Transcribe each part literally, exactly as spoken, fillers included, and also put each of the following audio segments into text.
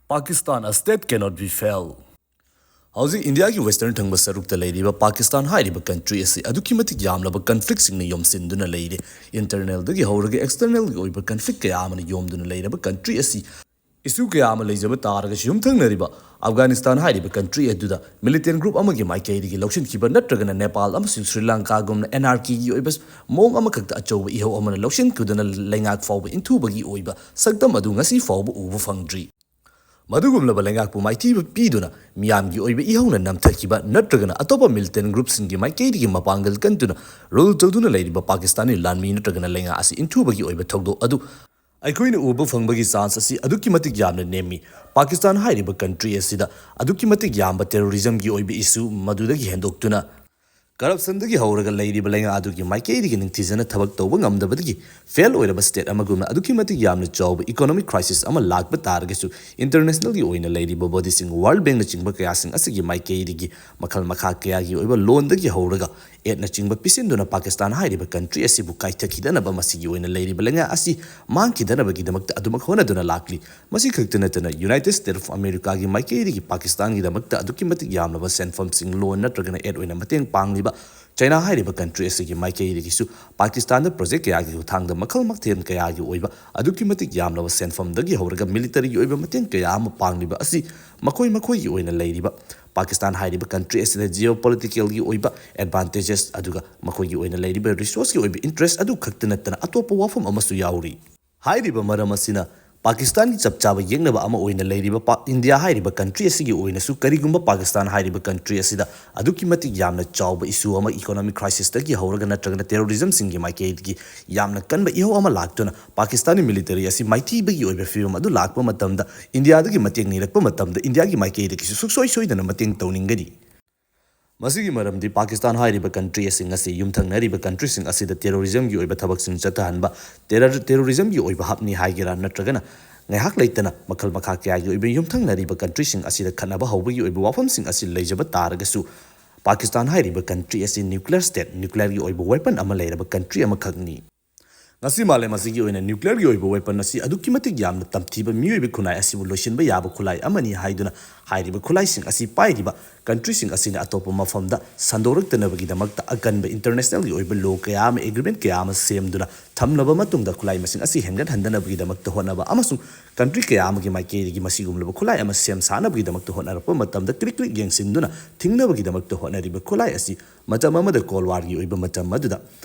Pakistan, a state cannot be fail. ꯍꯧꯖꯤꯛ ꯏꯟꯗꯤꯌꯥꯒꯤ western ꯊꯪꯕ ꯁꯔꯨꯛꯇ ꯂꯩꯔꯤꯕ ꯄꯥꯀꯤꯁꯇꯥꯟ ꯍꯥꯏꯔꯤꯕ ꯀꯟꯇ꯭ꯔꯤ ꯑꯁꯤ ꯑꯗꯨꯛꯀꯤ ꯃꯇꯤꯛ ꯌꯥꯝꯂꯕ ꯀꯟꯐ꯭ꯂꯤꯛꯁꯤꯡꯅ ꯌꯣꯝꯁꯤꯟꯗꯨꯅ ꯂꯩꯔꯦ꯫ ꯏꯟꯇꯔꯅꯦꯜꯗꯒꯤ ꯍꯧꯔꯒ ꯑꯦꯛꯁꯇꯔꯅꯦꯜꯒꯤ ꯑꯣꯏꯕ ꯀꯟꯐ꯭ꯂꯤꯛ ꯀꯌꯥ ꯑꯃꯅ ꯌꯣꯝꯗꯨꯅ ꯂꯩꯔꯕ ꯀꯟꯇ꯭ꯔꯤ ꯑꯁꯤ ꯏꯁꯨ ꯀꯌꯥ ꯑꯃ ꯂꯩꯖꯕ ꯇꯥꯔꯒꯁꯨ, ꯌꯨꯝꯊꯪꯅꯔꯤꯕ ꯑꯐꯒꯥꯅꯤꯁꯇꯥꯟ ꯍꯥꯏꯔꯤꯕ ꯀꯟꯇ꯭ꯔꯤ ꯑꯗꯨꯗ ꯃꯤꯂꯤꯇꯦꯟ ꯒ꯭ꯔꯨꯞ ꯑꯃꯒꯤ ꯃꯥꯏꯀꯩꯗꯒꯤ ꯂꯧꯁꯤꯟꯈꯤꯕ ꯅꯠꯇ꯭ꯔꯒꯅ ꯅꯦꯄꯥꯜ ꯑꯃꯁꯨꯡ ꯁ꯭ꯔꯤ ꯂꯪꯀꯥꯒꯨꯝꯅ ꯑꯦꯅꯥꯔꯀꯤꯒꯤ ꯑꯣꯏꯕ ꯃꯑꯣꯡ ꯑꯃꯈꯛꯇ ꯑꯆꯧꯕ ꯏꯍꯧ ꯑꯃꯅ ꯂꯧꯁꯤꯟꯈꯤꯗꯨꯅ ꯂꯩꯉꯥꯛ ꯐꯥꯎꯕ ꯏꯟꯊꯨꯕꯒꯤ ꯑꯣꯏꯕ ꯁꯛꯇꯝ ꯑꯗꯨ ꯉꯁꯤ ꯐꯥꯎꯕ ꯎꯕ ꯐꯪꯗ꯭ꯔꯤ꯫ ꯃꯗꯨꯒꯨꯝꯂꯕ ꯂꯩꯉꯥꯛꯄꯨ ꯃꯥꯏꯊꯤꯕ ꯄꯤꯗꯨꯅ ꯃꯤꯌꯥꯝꯒꯤ ꯑꯣꯏꯕ ꯏꯍꯧꯅ ꯅꯝꯊꯈꯤꯕ ꯅꯠꯇ꯭ꯔꯒꯅ ꯑꯇꯣꯞꯄ ꯃꯤꯂꯤꯇꯦꯟ ꯒ꯭ꯔꯨꯞꯁꯤꯡꯒꯤ ꯃꯥꯏꯀꯩꯗꯒꯤ ꯃꯄꯥꯡꯒꯜ ꯀꯟꯗꯨꯅ ꯔꯨꯜ ꯇꯧꯗꯨꯅ ꯂꯩꯔꯤꯕ ꯄꯥꯀꯤꯁꯇꯥꯅꯤ ꯂꯥꯟꯃꯤ ꯅꯠꯇ꯭ꯔꯒꯅ ꯂꯩꯉꯥꯛ ꯑꯁꯤ ꯏꯟꯊꯨꯕꯒꯤ ꯑꯣꯏꯕ ꯊꯧꯗꯣꯛ ꯑꯗꯨ ꯑꯩꯈꯣꯏꯅ ꯎꯕ ꯐꯪꯕꯒꯤ ꯆꯥꯟꯁ ꯑꯁꯤ ꯑꯗꯨꯛꯀꯤ ꯃꯇꯤꯛ ꯌꯥꯝꯅ ꯅꯦꯝꯃꯤ꯫ ꯄꯥꯀꯤꯁꯇꯥꯟ ꯍꯥꯏꯔꯤꯕ ꯀꯟꯇ꯭ꯔꯤ ꯑꯁꯤꯗ ꯑꯗꯨꯛꯀꯤ ꯃꯇꯤꯛ ꯌꯥꯝꯕ ꯇꯦꯔꯣꯔꯤꯖꯝꯒꯤ ꯑꯣꯏꯕ ꯏꯁꯨ ꯃꯗꯨꯗꯒꯤ ꯍꯦꯟꯗꯣꯛꯇꯨꯅ ꯀꯔꯞꯁꯟꯗꯒꯤ ꯍꯧꯔꯒ ꯂꯩꯔꯤꯕ ꯂꯩꯉꯥꯛ ꯑꯗꯨꯒꯤ ꯃꯥꯏꯀꯩꯗꯒꯤ ꯅꯤꯡꯊꯤꯖꯅ ꯊꯕꯛ ꯇꯧꯕ ꯉꯝꯗꯕꯗꯒꯤ ꯐꯦꯜ ꯑꯣꯏꯔꯕ ꯁ꯭ꯇꯦꯠ ꯑꯃꯒꯨꯝꯅ ꯑꯗꯨꯛꯀꯤ ꯃꯇꯤꯛ ꯌꯥꯝꯅ ꯆꯥꯎꯕ ꯏꯀꯣꯅꯣꯃꯤꯛ ꯀ꯭ꯔꯥꯏꯁꯤꯁ ꯑꯃ ꯂꯥꯛꯄ ꯇꯥꯔꯒꯁꯨ, ꯏꯟꯇꯔꯅꯦꯁꯅꯦꯜꯒꯤ ꯑꯣꯏꯅ ꯂꯩꯔꯤꯕ ꯕꯣꯗꯤꯁꯤꯡ, ꯋꯥꯔꯜ ꯕꯦꯡꯅꯆꯤꯡꯕ ꯀꯌꯥꯁꯤꯡ ꯑꯁꯤꯒꯤ ꯃꯥꯏꯀꯩꯗꯒꯤ ꯃꯈꯜ ꯃꯈꯥ ꯀꯌꯥꯒꯤ ꯑꯣꯏꯕ ꯂꯣꯟꯗꯒꯤ ꯍꯧꯔꯒ ꯑꯦꯗꯅꯆꯤꯡꯕ ꯄꯤꯁꯤꯟꯗꯨꯅ ꯄꯥꯀꯤꯁꯇꯥꯟ ꯍꯥꯏꯔꯤꯕ ꯀꯟꯇ꯭ꯔꯤ ꯑꯁꯤꯕꯨ ꯀꯥꯏꯊꯈꯤꯗꯅꯕ ꯃꯁꯤꯒꯤ ꯑꯣꯏꯅ ꯂꯩꯔꯤꯕ ꯂꯩꯉꯥꯛ ꯑꯁꯤ ꯃꯥꯡꯈꯤꯗꯅꯕꯒꯤꯗꯃꯛꯇ ꯑꯗꯨꯃꯛ ꯍꯣꯠꯅꯗꯨꯅ ꯂꯥꯛꯂꯤ꯫ ꯃꯁꯤ ꯈꯛꯇ ꯅꯠꯇꯅ ꯌꯨꯅꯥꯏꯇꯦꯗ ꯁ꯭ꯇꯦꯠ ꯑꯣꯐ ꯑꯃꯦꯔꯤꯀꯥꯒꯤ ꯃꯥꯏꯀꯩꯗꯒꯤ ꯄꯥꯀꯤꯁꯇꯥꯟꯒꯤꯗꯃꯛꯇ ꯑꯗꯨꯛꯀꯤ ꯃꯇꯤꯛ ꯌꯥꯝꯂꯕ ꯁꯦꯟꯐꯝꯁꯤꯡ ꯂꯣꯟ ꯅꯠꯇ꯭ꯔꯒꯅ ꯑꯦꯗ ꯑꯣꯏꯅ ꯃꯇꯦꯡ ꯄꯥꯡꯂꯤꯕ ꯆꯩꯅꯥ ꯍꯥꯏꯔꯤꯕ ꯀꯟꯇ꯭ꯔꯤ ꯑꯁꯤꯒꯤ ꯃꯥꯏꯀꯩꯗꯒꯤꯁꯨ ꯄꯥꯀꯤꯁꯇꯥꯟꯗ ꯄ꯭ꯔꯣꯖꯦꯛ ꯀꯌꯥꯒꯤ ꯈꯨꯠꯊꯥꯡꯗ ꯃꯈꯜ ꯃꯊꯦꯜ ꯀꯌꯥꯒꯤ ꯑꯣꯏꯕ ꯑꯗꯨꯛꯀꯤ ꯃꯇꯤꯛ ꯌꯥꯝꯂꯕ ꯁꯦꯟꯐꯝꯗꯒꯤ ꯍꯧꯔꯒ ꯃꯤꯂꯤꯇꯔꯤꯒꯤ ꯑꯣꯏꯕ ꯃꯇꯦꯡ ꯀꯌꯥ ꯑꯃ ꯄꯥꯡꯂꯤꯕ ꯑꯁꯤ ꯃꯈꯣꯏ ꯃꯈꯣꯏꯒꯤ ꯑꯣꯏꯅ ꯂꯩꯔꯤꯕ ꯄꯥꯀꯤꯁꯇꯥꯟ ꯍꯥꯏꯔꯤꯕ ꯀꯟꯇ꯭ꯔꯤ ꯑꯁꯤꯗ ꯖꯤꯑꯣ ꯄꯣꯂꯤꯇꯤꯀꯦꯜꯒꯤ ꯑꯣꯏꯕ ꯑꯦꯗꯚꯥꯟꯇꯦꯖꯦꯁ ꯑꯗꯨꯒ ꯃꯈꯣꯏꯒꯤ ꯑꯣꯏꯅ ꯂꯩꯔꯤꯕ ꯔꯤꯁꯣꯔꯁꯀꯤ ꯑꯣꯏꯕ ꯏꯟꯇꯔꯦꯁ ꯑꯗꯨ ꯈꯛꯇ ꯅꯠꯇꯅ ꯑꯇꯣꯞꯄ ꯋꯥꯐꯝ ꯑꯃꯁꯨ ꯌꯥꯎꯔꯤ꯫ ꯍꯥꯏꯔꯤꯕ ꯃꯔꯝ ꯑꯁꯤꯅ ꯄꯥꯀꯤꯁꯇꯥꯟꯒꯤ ꯆꯞ ꯆꯥꯕ ꯌꯦꯛꯅꯕ ꯑꯃ ꯑꯣꯏꯅ ꯂꯩꯔꯤꯕ ꯄꯥ-, ꯏꯟꯗꯤꯌꯥ ꯍꯥꯏꯔꯤꯕ ꯀꯟꯇ꯭ꯔꯤ ꯑꯁꯤꯒꯤ ꯑꯣꯏꯅꯁꯨ ꯀꯔꯤꯒꯨꯝꯕ ꯄꯥꯀꯤꯁꯇꯥꯟ ꯍꯥꯏꯔꯤꯕ ꯀꯟꯇ꯭ꯔꯤ ꯑꯁꯤꯗ ꯑꯗꯨꯛꯀꯤ ꯃꯇꯤꯛ ꯌꯥꯝꯅ ꯆꯥꯎꯕ ꯏꯁꯨ ꯑꯃ, ꯏꯀꯣꯅꯣꯃꯤꯛ ꯀ꯭ꯔꯥꯏꯁꯤꯁꯇꯒꯤ ꯍꯧꯔꯒ ꯅꯠꯇ꯭ꯔꯒꯅ ꯇꯦꯔꯣꯔꯤꯖꯝꯁꯤꯡꯒꯤ ꯃꯥꯏꯀꯩꯗꯒꯤ ꯌꯥꯝꯅ ꯀꯟꯕ ꯏꯍꯧ ꯑꯃ ꯂꯥꯛꯇꯨꯅ ꯄꯥꯀꯤꯁꯇꯥꯟꯒꯤ ꯃꯤꯂꯤꯇꯔꯤ ꯑꯁꯤ ꯃꯥꯏꯊꯤꯕꯒꯤ ꯑꯣꯏꯕ ꯐꯤꯕꯝ ꯑꯗꯨ ꯂꯥꯛꯄ ꯃꯇꯝꯗ ꯏꯟꯗꯤꯌꯥꯗꯒꯤ ꯃꯇꯦꯡ ꯅꯤꯔꯛꯄ ꯃꯇꯝꯗ ꯏꯟꯗꯤꯌꯥꯒꯤ ꯃꯥꯏꯀꯩꯗꯒꯤꯁꯨ ꯁꯨꯡꯁꯣꯏ ꯁꯣꯏꯗꯅ ꯃꯇꯦꯡ ꯇꯧꯅꯤꯡꯒꯅꯤ꯫ ꯃꯁꯤꯒꯤ ꯃꯔꯝꯗꯤ ꯄꯥꯀꯤꯁꯇꯥꯟ ꯍꯥꯏꯔꯤꯕ ꯀꯟꯇ꯭ꯔꯤ ꯑꯁꯤ ꯉꯁꯤ ꯌꯨꯝꯊꯪꯅꯔꯤꯕ ꯀꯟꯇ꯭ꯔꯤꯁꯤꯡ ꯑꯁꯤꯗ ꯇꯦꯔꯣꯔꯤꯖꯝꯒꯤ ꯑꯣꯏꯕ ꯊꯕꯛꯁꯤꯡ ꯆꯠꯊꯍꯟꯕ, ꯇꯦꯔꯔ-, ꯇꯦꯔꯣꯔꯤꯖꯝꯒꯤ ꯑꯣꯏꯕ ꯍꯥꯞꯅꯤ ꯍꯥꯏꯒꯦꯔꯥ ꯅꯠꯇ꯭ꯔꯒꯅ ꯉꯥꯏꯍꯥꯛ ꯂꯩꯇꯅ ꯃꯈꯜ ꯃꯈꯥ ꯀꯌꯥꯒꯤ ꯑꯣꯏꯕ ꯌꯨꯝꯊꯪꯅꯔꯤꯕ ꯀꯟꯇ꯭ꯔꯤꯁꯤꯡ ꯑꯁꯤꯗ ꯈꯠꯅꯕ ꯍꯧꯕꯒꯤ ꯑꯣꯏꯕ ꯋꯥꯐꯝꯁꯤꯡ ꯑꯁꯤ ꯂꯩꯖꯕ ꯇꯥꯔꯒꯁꯨ, ꯄꯥꯀꯤꯁꯇꯥꯟ ꯍꯥꯏꯔꯤꯕ ꯀꯟꯇ꯭ꯔꯤ ꯑꯁꯤ ꯅ꯭ꯌꯨꯀ꯭ꯂꯤꯌꯔ ꯁ꯭ꯇꯦꯠ, ꯅ꯭ꯌꯨꯀ꯭ꯂꯤꯌꯔꯒꯤ ꯑꯣꯏꯕ ꯋꯦꯄꯟ ꯑꯃ ꯂꯩꯔꯕ ꯀꯟꯇ꯭ꯔꯤ ꯑꯃꯈꯛꯅꯤ꯫ ꯉꯁꯤ ꯃꯥꯂꯦꯝ ꯑꯁꯤꯒꯤ ꯑꯣꯏꯅ ꯅ꯭ꯌꯨꯀ꯭ꯂꯤꯌꯔꯒꯤ ꯑꯣꯏꯕ ꯋꯦꯄꯟ ꯑꯁꯤ ꯑꯗꯨꯛꯀꯤ ꯃꯇꯤꯛ ꯌꯥꯝꯅ ꯇꯝꯊꯤꯕ ꯃꯤꯑꯣꯏꯕ ꯈꯨꯟꯅꯥꯏ ꯑꯁꯤꯕꯨ ꯂꯣꯏꯁꯤꯟꯕ ꯌꯥꯕ ꯈꯨꯠꯂꯥꯏ ꯑꯃꯅꯤ ꯍꯥꯏꯗꯨꯅ ꯍꯥꯏꯔꯤꯕ ꯈꯨꯠꯂꯥꯏꯁꯤꯡ ꯑꯁꯤ ꯄꯥꯏꯔꯤꯕ ꯀꯟꯇ꯭ꯔꯤꯁꯤꯡ ꯑꯁꯤꯅ ꯑꯇꯣꯞꯄ ꯃꯐꯝꯗ ꯁꯟꯗꯣꯔꯛꯇꯅꯕꯒꯤꯗꯃꯛꯇ ꯑꯀꯟꯕ ꯏꯟꯇꯔꯅꯦꯁꯅꯦꯜꯒꯤ ꯑꯣꯏꯕ ꯂꯣ ꯀꯌꯥ ꯑꯃ, ꯑꯦꯒ꯭ꯔꯤꯃꯦꯟ ꯀꯌꯥ ꯑꯃ ꯁꯦꯝꯗꯨꯅ ꯊꯝꯂꯕ ꯃꯇꯨꯡꯗ ꯈꯨꯠꯂꯥꯏ ꯃꯁꯤꯡ ꯑꯁꯤ ꯍꯦꯟꯒꯠꯍꯟꯗꯅꯕꯒꯤꯗꯃꯛꯇ ꯍꯣꯠꯅꯕ ꯑꯃꯁꯨꯡ ꯀꯟꯇ꯭ꯔꯤ ꯀꯌꯥ ꯑꯃꯒꯤ ꯃꯥꯏꯀꯩꯗꯒꯤ ꯃꯁꯤꯒꯨꯝꯂꯕ ꯈꯨꯠꯂꯥꯏ ꯑꯃ ꯁꯦꯝ ꯁꯥꯅꯕꯒꯤꯗꯃꯛꯇ ꯍꯣꯠꯅꯔꯛꯄ ꯃꯇꯝꯗ ꯀ꯭ꯔꯤꯛ ꯀ꯭ꯔꯤꯛ ꯌꯦꯡꯁꯤꯟꯗꯨꯅ ꯊꯤꯡꯅꯕꯒꯤꯗꯃꯛꯇ ꯍꯣꯠꯅꯔꯤꯕ ꯈꯨꯠꯂꯥꯏ ꯑꯁꯤ ꯃꯇꯝ ꯑꯃꯗ ꯀꯣꯜ ꯋꯥꯔꯒꯤ ꯑꯣꯏꯕ ꯃꯇꯝ ꯑꯗꯨꯗ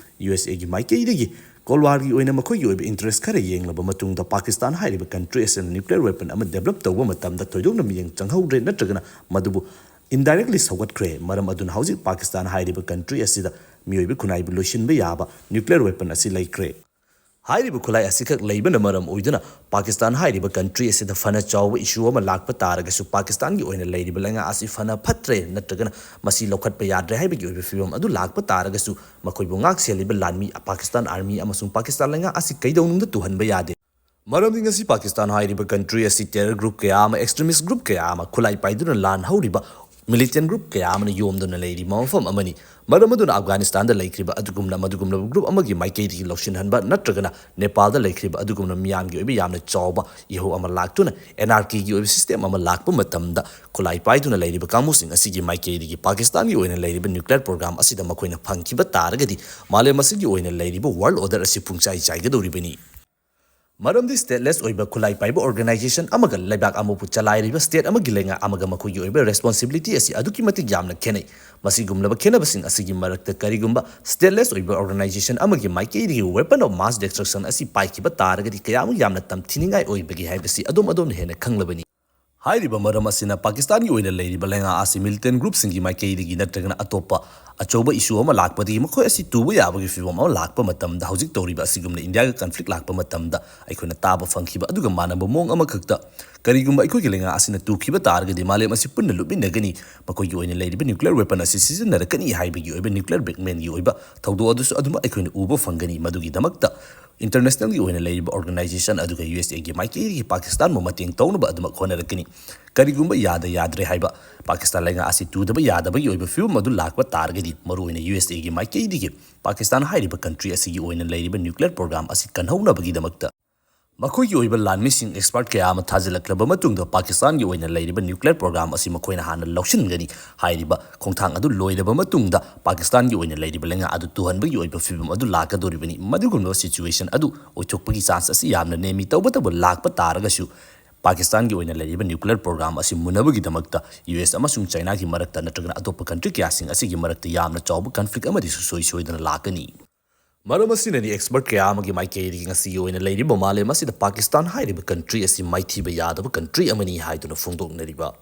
ꯌꯨ ꯑꯦꯁ ꯑꯦꯒꯤ ꯃꯥꯏꯀꯩꯗꯒꯤ ꯀꯣꯜ ꯋꯥꯔꯒꯤ ꯑꯣꯏꯅ ꯃꯈꯣꯏꯒꯤ ꯑꯣꯏꯕ ꯏꯟꯇꯔꯦꯁ ꯈꯔ ꯌꯦꯡꯂꯕ ꯃꯇꯨꯡꯗ ꯄꯥꯀꯤꯁꯇꯥꯟ ꯍꯥꯏꯔꯤꯕ ꯀꯟꯇ꯭ꯔꯤ ꯑꯁꯤꯅ ꯅ꯭ꯌꯨꯀ꯭ꯂꯤꯌꯔ ꯋꯦꯄꯟ ꯑꯃ ꯗꯦꯕꯂꯞ ꯇꯧꯕ ꯃꯇꯝꯗ ꯊꯣꯏꯗꯣꯛꯅ ꯃꯤꯠꯌꯦꯡ ꯆꯪꯍꯧꯗ꯭ꯔꯦ, ꯅꯠꯇ꯭ꯔꯒꯅ ꯃꯗꯨꯕꯨ ꯏꯟꯗꯥꯏꯔꯦꯛꯂꯤ ꯁꯧꯒꯠꯈ꯭ꯔꯦ꯫ ꯃꯔꯝ ꯑꯗꯨꯅ ꯍꯧꯖꯤꯛ ꯄꯥꯀꯤꯁꯇꯥꯟ ꯍꯥꯏꯔꯤꯕ ꯀꯟꯇ꯭ꯔꯤ ꯑꯁꯤꯗ ꯃꯤꯑꯣꯏꯕ ꯈꯨꯟꯅꯥꯏꯕꯨ ꯂꯣꯏꯁꯤꯟꯕ ꯌꯥꯕ ꯅ꯭ꯌꯨꯀ꯭ꯂꯤꯌꯔ ꯋꯦꯄꯟ ꯑꯁꯤ ꯂꯩꯈ꯭ꯔꯦ꯫ ꯍꯥꯏꯔꯤꯕ ꯈꯨꯠꯂꯥꯏ ꯑꯁꯤꯈꯛ ꯂꯩꯕꯅ ꯃꯔꯝ ꯑꯣꯏꯗꯨꯅ ꯄꯥꯀꯤꯁꯇꯥꯟ ꯍꯥꯏꯔꯤꯕ ꯀꯟꯇ꯭ꯔꯤ ꯑꯁꯤꯗ ꯐꯅ ꯆꯥꯎꯕ ꯏꯁꯨ ꯑꯃ ꯂꯥꯛꯄ ꯇꯥꯔꯒꯁꯨ, ꯄꯥꯀꯤꯁꯇꯥꯟꯒꯤ ꯑꯣꯏꯅ ꯂꯩꯔꯤꯕ ꯂꯩꯉꯥꯛ ꯑꯁꯤ ꯐꯅ ꯐꯠꯇ꯭ꯔꯦ ꯅꯠꯇ꯭ꯔꯒꯅ ꯃꯁꯤ ꯂꯧꯈꯠꯄ ꯌꯥꯗ꯭ꯔꯦ ꯍꯥꯏꯕꯒꯤ ꯑꯣꯏꯕ ꯐꯤꯕꯝ ꯑꯗꯨ ꯂꯥꯛꯄ ꯇꯥꯔꯒꯁꯨ, ꯃꯈꯣꯏꯕꯨ ꯉꯥꯛ ꯁꯦꯜꯂꯤꯕ ꯂꯥꯟꯃꯤ ꯄꯥꯀꯤꯁꯇꯥꯟ ꯑꯥꯔꯃꯤ ꯑꯃꯁꯨꯡ ꯄꯥꯀꯤꯁꯇꯥꯟ ꯂꯩꯉꯥꯛ ꯑꯁꯤ ꯀꯩꯗꯧꯅꯨꯡꯗ ꯇꯨꯍꯟꯕ ꯌꯥꯗꯦ꯫ ꯃꯔꯝꯗꯤ ꯉꯁꯤ ꯄꯥꯀꯤꯁꯇꯥꯟ ꯍꯥꯏꯔꯤꯕ ꯀꯟꯇ꯭ꯔꯤ ꯑꯁꯤ ꯇꯦꯔꯔ ꯒ꯭ꯔꯨꯞ ꯀꯌꯥ ꯑꯃ, ꯑꯦꯛꯁꯇ꯭ꯔꯤꯃꯤꯁ ꯒ꯭ꯔꯨꯞ ꯀꯌꯥ ꯑꯃ, ꯈꯨꯠꯂꯥꯏ ꯄꯥꯏꯗꯨꯅ ꯂꯥꯟ ꯍꯧꯔꯤꯕ ꯃꯤꯂꯤꯇꯦꯟ ꯒ꯭ꯔꯨꯞ ꯀꯌꯥ ꯑꯃꯅ ꯌꯣꯝꯗꯨꯅ ꯂꯩꯔꯤꯕ ꯃꯐꯝ ꯑꯃꯅꯤ꯫ ꯃꯔꯝ ꯑꯗꯨꯅ ꯑꯐꯒꯥꯅꯤꯁꯇꯥꯟꯗ ꯂꯩꯈ꯭ꯔꯤꯕ ꯑꯗꯨꯒꯨꯝꯅ ꯃꯗꯨꯒꯨꯝꯂꯕ ꯒ꯭ꯔꯨꯞ ꯑꯃꯒꯤ ꯃꯥꯏꯀꯩꯗꯒꯤ ꯂꯧꯁꯤꯟꯍꯟꯕ ꯅꯠꯇ꯭ꯔꯒꯅ ꯅꯦꯄꯥꯜꯗ ꯂꯩꯈ꯭ꯔꯤꯕ ꯑꯗꯨꯒꯨꯝꯅ ꯃꯤꯌꯥꯝꯒꯤ ꯑꯣꯏꯕ ꯌꯥꯝꯅ ꯆꯥꯎꯕ ꯏꯍꯧ ꯑꯃ ꯂꯥꯛꯇꯨꯅ ꯑꯦꯟ ꯑꯥꯔ ꯀꯦꯒꯤ ꯑꯣꯏꯕ ꯁꯤꯁꯇꯦꯝ ꯑꯃ ꯂꯥꯛꯄ ꯃꯇꯝꯗ, ꯈꯨꯠꯂꯥꯏ ꯄꯥꯏꯗꯨꯅ ꯂꯩꯔꯤꯕ ꯀꯥꯡꯕꯨꯁꯤꯡ ꯑꯁꯤꯒꯤ ꯃꯥꯏꯀꯩꯗꯒꯤ ꯄꯥꯀꯤꯁꯇꯥꯟꯒꯤ ꯑꯣꯏꯅ ꯂꯩꯔꯤꯕ ꯅ꯭ꯌꯨꯀ꯭ꯂꯤꯌꯔ ꯄ꯭ꯔꯣꯒ꯭ꯔꯥꯝ ꯑꯁꯤꯗ ꯃꯈꯣꯏꯅ ꯐꯪꯈꯤꯕ ꯇꯥꯔꯒꯗꯤ, ꯃꯥꯂꯦꯝ ꯑꯁꯤꯒꯤ ꯑꯣꯏꯅ ꯂꯩꯔꯤꯕ ꯋꯥꯔꯜ ꯑꯣꯔꯗꯔ ꯑꯁꯤ ꯄꯨꯡꯆꯥꯏ ꯆꯥꯏꯒꯗꯧꯔꯤꯕꯅꯤ꯫ ꯃꯔꯝꯗꯤ ꯁ꯭ꯇꯦꯠꯂꯦꯁ ꯑꯣꯏꯕ ꯈꯨꯠꯂꯥꯏ ꯄꯥꯏꯕ ꯑꯣꯔꯒꯅꯥꯏꯖꯦꯁꯟ ꯑꯃꯒ ꯂꯩꯕꯥꯛ ꯑꯃꯕꯨ ꯆꯂꯥꯏꯔꯤꯕ ꯁ꯭ꯇꯦꯠ ꯑꯃꯒꯤ ꯂꯩꯉꯥꯛ ꯑꯃꯒ ꯃꯈꯣꯏꯒꯤ ꯑꯣꯏꯕ ꯔꯦꯁꯄꯣꯟꯁꯤꯕꯤꯂꯤꯇꯤ ꯑꯁꯤ ꯑꯗꯨꯛꯀꯤ ꯃꯇꯤꯛ ꯌꯥꯝꯅ ꯈꯦꯠꯅꯩ꯫ ꯃꯁꯤꯒꯨꯝꯂꯕ ꯈꯦꯠꯅꯕꯁꯤꯡ ꯑꯁꯤꯒꯤ ꯃꯔꯛꯇ ꯀꯔꯤꯒꯨꯝꯕ ꯁ꯭ꯇꯦꯠꯂꯦꯁ ꯑꯣꯏꯕ ꯑꯣꯔꯒꯅꯥꯏꯖꯦꯁꯟ ꯑꯃꯒꯤ ꯃꯥꯏꯀꯩꯗꯒꯤ ꯋꯦꯄꯟ ꯑꯣꯐ ꯃꯥꯁ ꯗꯤꯁꯇ꯭ꯔꯛꯁꯟ ꯑꯁꯤ ꯄꯥꯏꯈꯤꯕ ꯇꯥꯔꯒꯗꯤ ꯀꯌꯥꯃꯨꯛ ꯌꯥꯝꯅ ꯇꯝꯊꯤꯅꯤꯡꯉꯥꯏ ꯑꯣꯏꯕꯒꯦ ꯍꯥꯏꯕꯁꯤ ꯑꯗꯣꯝ ꯑꯗꯣꯝꯅ ꯍꯦꯟꯅ ꯈꯪꯂꯕꯅꯤ꯫ ꯍꯥꯏꯔꯤꯕ ꯃꯔꯝ ꯑꯁꯤꯅ ꯄꯥꯀꯤꯁꯇꯥꯟꯒꯤ ꯑꯣꯏꯅ ꯂꯩꯔꯤꯕ ꯂꯩꯉꯥꯛ ꯑꯁꯤ ꯃꯤꯂꯤꯇꯦꯟ ꯒ꯭ꯔꯨꯞꯁꯤꯡꯒꯤ ꯃꯥꯏꯀꯩꯗꯒꯤ ꯅꯠꯇ꯭ꯔꯒꯅ ꯑꯇꯣꯞꯄ ꯑꯆꯧꯕ ꯏꯁꯨ ꯑꯃ ꯂꯥꯛꯄꯗꯒꯤ ꯃꯈꯣꯏ ꯑꯁꯤ ꯇꯨꯕ ꯌꯥꯕꯒꯤ ꯐꯤꯕꯝ ꯑꯃ ꯂꯥꯛꯄ ꯃꯇꯝꯗ, ꯍꯧꯖꯤꯛ ꯇꯧꯔꯤꯕ ꯑꯁꯤꯒꯨꯝꯅ ꯏꯟꯗꯤꯌꯥꯒ ꯀꯟꯐ꯭ꯂꯤꯛ ꯂꯥꯛꯄ ꯃꯇꯝꯗ ꯑꯩꯈꯣꯏꯅ ꯇꯥꯕ ꯐꯪꯈꯤꯕ ꯑꯗꯨꯒ ꯃꯥꯟꯅꯕ ꯃꯑꯣꯡ ꯑꯃꯈꯛꯇ ꯀꯔꯤꯒꯨꯝꯕ ꯑꯩꯈꯣꯏꯒꯤ ꯂꯩꯉꯥꯛ ꯑꯁꯤꯅ ꯇꯨꯈꯤꯕ ꯇꯥꯔꯒꯗꯤ ꯃꯥꯂꯦꯝ ꯑꯁꯤ ꯄꯨꯟꯅ ꯂꯨꯞꯃꯤꯟꯅꯒꯅꯤ, ꯃꯈꯣꯏꯒꯤ ꯑꯣꯏꯅ ꯂꯩꯔꯤꯕ nuclear weapon ꯑꯁꯤ ꯁꯤꯖꯤꯟꯅꯔꯛꯀꯅꯤ ꯍꯥꯏꯕꯒꯤ ꯑꯣꯏꯕ nuclear blackmailꯒꯤ ꯑꯣꯏꯕ ꯊꯧꯗꯣꯛ ꯑꯗꯨꯁꯨ ꯑꯗꯨꯃꯛ ꯑꯩꯈꯣꯏꯅ ꯎꯕ ꯐꯪꯒꯅꯤ꯫ ꯃꯗꯨꯒꯤꯗꯃꯛꯇ internationalꯒꯤ ꯑꯣꯏꯅ ꯂꯩꯔꯤꯕ organization ꯑꯗꯨꯒ USAꯒꯤ ꯃꯥꯏꯀꯩꯗꯒꯤ ꯄꯥꯀꯤꯁꯇꯥꯟꯕꯨ ꯃꯇꯦꯡ ꯇꯧꯅꯕ ꯑꯗꯨꯃꯛ ꯍꯣꯠꯅꯔꯛꯀꯅꯤ꯫ ꯀꯔꯤꯒꯨꯝꯕ ꯌꯥꯗ ꯌꯥꯗ꯭ꯔꯦ ꯍꯥꯏꯕ, ꯄꯥꯀꯤꯁꯇꯥꯟ ꯂꯩꯉꯥꯛ ꯑꯁꯤ ꯇꯨꯗꯕ ꯌꯥꯗꯕꯒꯤ ꯑꯣꯏꯕ ꯐꯤꯕꯝ ꯑꯗꯨ ꯂꯥꯛꯄ ꯇꯥꯔꯒꯗꯤ, ꯃꯔꯨꯑꯣꯏꯅ USAꯒꯤ ꯃꯥꯏꯀꯩꯗꯒꯤ ꯄꯥꯀꯤꯁꯇꯥꯟ ꯍꯥꯏꯔꯤꯕ country ꯑꯁꯤꯒꯤ ꯑꯣꯏꯅ ꯂꯩꯔꯤꯕ nuclear program ꯑꯁꯤ ꯀꯟꯍꯧꯅꯕꯒꯤꯗꯃꯛꯇ ꯃꯈꯣꯏꯒꯤ ꯑꯣꯏꯕ ꯂꯥꯟꯃꯤꯁꯤꯡ, expert ꯀꯌꯥ ꯑꯃ ꯊꯥꯖꯤꯜꯂꯛꯂꯕ ꯃꯇꯨꯡꯗ ꯄꯥꯀꯤꯁꯇꯥꯟꯒꯤ ꯑꯣꯏꯅ ꯂꯩꯔꯤꯕ nuclear program ꯑꯁꯤ ꯃꯈꯣꯏꯅ ꯍꯥꯟꯅ ꯂꯧꯁꯤꯟꯒꯅꯤ꯫ ꯍꯥꯏꯔꯤꯕ ꯈꯣꯡꯊꯥꯡ ꯑꯗꯨ ꯂꯣꯏꯔꯕ ꯃꯇꯨꯡꯗ ꯄꯥꯀꯤꯁꯇꯥꯟꯒꯤ ꯑꯣꯏꯅ ꯂꯩꯔꯤꯕ ꯂꯩꯉꯥꯛ ꯑꯗꯨ ꯇꯨꯍꯟꯕꯒꯤ ꯑꯣꯏꯕ ꯐꯤꯕꯝ ꯑꯗꯨ ꯂꯥꯛꯀꯗꯧꯔꯤꯕꯅꯤ꯫ ꯃꯗꯨꯒꯨꯝꯂꯕ situation ꯑꯗꯨ ꯑꯣꯏꯊꯣꯛꯄꯒꯤ chance ꯑꯁꯤ ꯌꯥꯝꯅ ꯅꯦꯝꯃꯤ꯫ ꯇꯧꯕꯇꯕꯨ ꯂꯥꯛꯄ ꯇꯥꯔꯒꯁꯨ ꯄꯥꯀꯤꯁꯇꯥꯟꯒꯤ ꯑꯣꯏꯅ ꯂꯩꯔꯤꯕ nuclear program ꯑꯁꯤ ꯃꯨꯟꯅꯕꯒꯤꯗꯃꯛꯇ US ꯑꯃꯁꯨꯡ ꯆꯥꯏꯅꯥꯒꯤ ꯃꯔꯛꯇ ꯅꯠꯇ꯭ꯔꯒꯅ ꯑꯇꯣꯞꯄ country ꯀꯌꯥꯁꯤꯡ ꯑꯁꯤꯒꯤ ꯃꯔꯛꯇ ꯌꯥꯝꯅ ꯆꯥꯎꯕ conflict ꯑꯃꯗꯤ ꯁꯨꯡꯁꯣꯏ ꯁꯣꯏꯗꯅ ꯂꯥꯛꯀꯅꯤ꯫ ꯃꯔꯝ ꯑꯁꯤꯅꯅꯤ expert ꯀꯌꯥ ꯑꯃꯒꯤ ꯃꯥꯏꯀꯩꯗꯒꯤ ꯉꯁꯤꯒꯤ ꯑꯣꯏꯅ ꯂꯩꯔꯤꯕ ꯃꯥꯂꯦꯝ ꯑꯁꯤꯗ ꯄꯥꯀꯤꯁꯇꯥꯟ ꯍꯥꯏꯔꯤꯕ country ꯑꯁꯤ ꯃꯥꯏꯊꯤꯕ ꯌꯥꯗꯕ country ꯑꯃꯅꯤ ꯍꯥꯏꯗꯨꯅ ꯐꯣꯡꯗꯣꯛꯅꯔꯤꯕ꯫